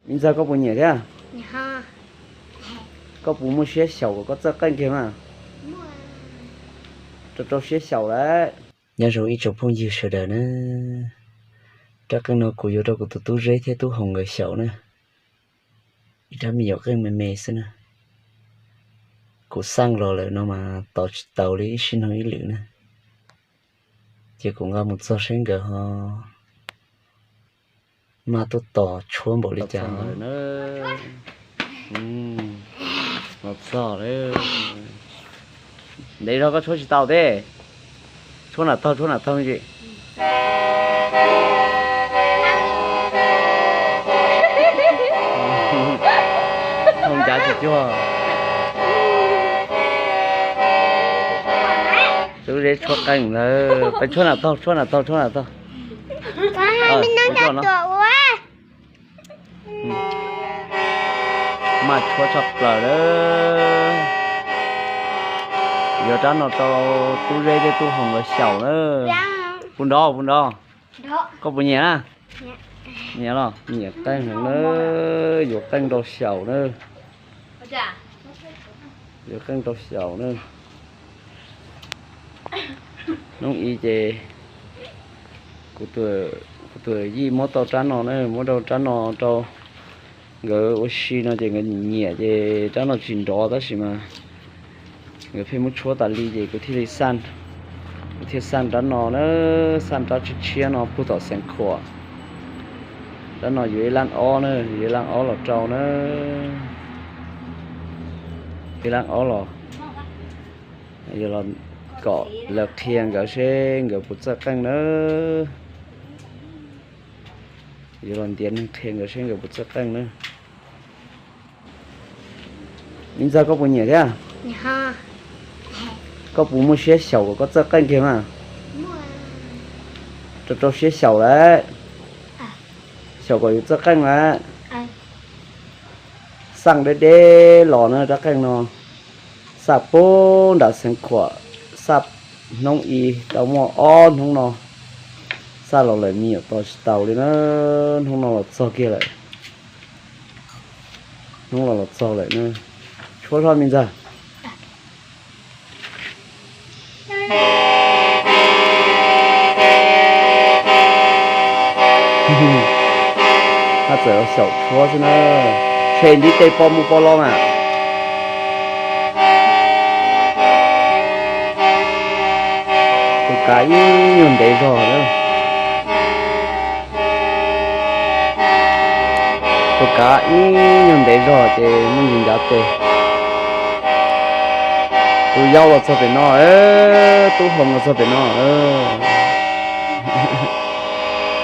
Me ntxawg, koj puas nyiam thiab? Koj puas muaj siab xyaum kom koj txawj qeej kiag mas? Rau rau siab xyaum lawm. Nyob zoo ib tsoom phooj ywg sawv daws na, rab qeej no kuv yuav rau kuv tus tub Zeb thiab tub Hoos nkawd xyaum na. Ib rab me nyuam qeej me me xwb na. Kuv xaj los lawm no mas tos tsis tau li, ib sij nug ib lwm na. Ces kuv nqa mus txog seb nkawd ho maj tuaj tos tshuab npaum li cas. Los txog, ntev zog koj tshuab tsis tau thiab. Tshuab nram taug, tshuab nram taug tsis. Hoos ncav tsis cuag. Tub Zeb tshuab qeej ntawd, peb tshuab nram taug, tshuab nram taug, tshuab nram taug. Maj tshuab tshaj plaws lawm. Yuav rab no rau tub Zeb thiab tub Hoos nkawd xyaum na. Puas nrov, puas nrov? Koj puas nyiam na? Nyiam los? Nyiam qeej heev na, yuav qeej rau xyaum na. Yuav qeej rau xyaum na. Hnub i ces kuv tus yij muab tau rab no na, muab rau rab no rau nkawd ua si no ces nkawd nyiam nyiam ces rab no tsis nrov tab sis mas nkawd pheej muab tshuab tas li ces kuv thiaj li xaj, kuv thiaj xaj rab no na, xaj rab tshiab tshiab no puag tom Xeev Khuam. Rab no yuav ib lab ob na, yuav ib lab ob los rau na. Ib lab ob los yuav los kom lawv qhia nkawd seb nkawd puas txawj qeej na. Yuav los ntiav neeg qhia nkawd seb nkawd puas txawj qeej na. Me ntxawg, koj puas nyiam thiab? Koj puas muaj siab xyaum kom koj txawj qeej kiag mas? Rau rau siab xyaum lawm. Xyaum kom yus txawj qeej lawm. Xaj deb deb los na rab qeej no. Xaj puag nram Xeev Khuam, xaj hnub i tau muaj ob hnub no. Xaj los lawm me nyuam tos tsis tau li na, hnub no los txog kiag lawm. Hnub no los txog lawm na. Tshuab zog me ntxawg. Haj txawm xyaum tshuab xwb na. Tshe ntiv tes pom mus pom los mas. Tus kav ib nyuag ntev zog na. Tus kav ib nyuag ntev zog ces muaj ntsis ncav tes. Tus yau los txog pem no, tub hloov los txog pem no.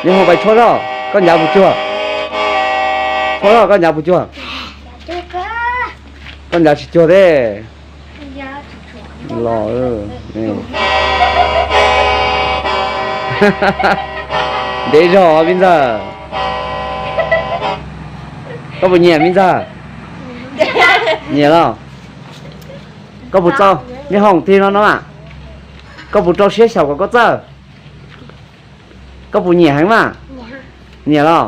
Neb ho pais tshuab zog, koj ncav puas cuag? Tshuab zog koj ncav puas cuag? Koj ncav tsis cuag thiab. Los ntev zog me ntxawg. Koj puas nyiam me ntxawg? Nyiam los? Koj puas txawj? Neb hoom tig no no mas. Koj puas rau siab xyaum kom koj txawj? Koj puas nyiam heev mas? Nyiam los?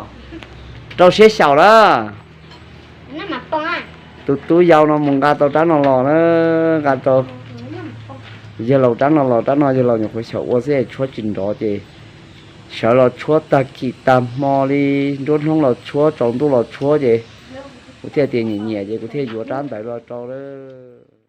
Rau siab xyaum lawm. Tus tub yau no mus nqa tau rab no los na, nqa tau yawg laus rab no los, rab no yawg laus nyuam qhuav xyaum ua xwb es tshuab tsis nrov ces sawv los tshuab tag kis tag hmo li, nruab hnub los tshuab, tsaus ntuj los tshuab ces kuv thiaj tias nyiam nyiam ces kuv thiaj yuav rab ntawd los rau lawm.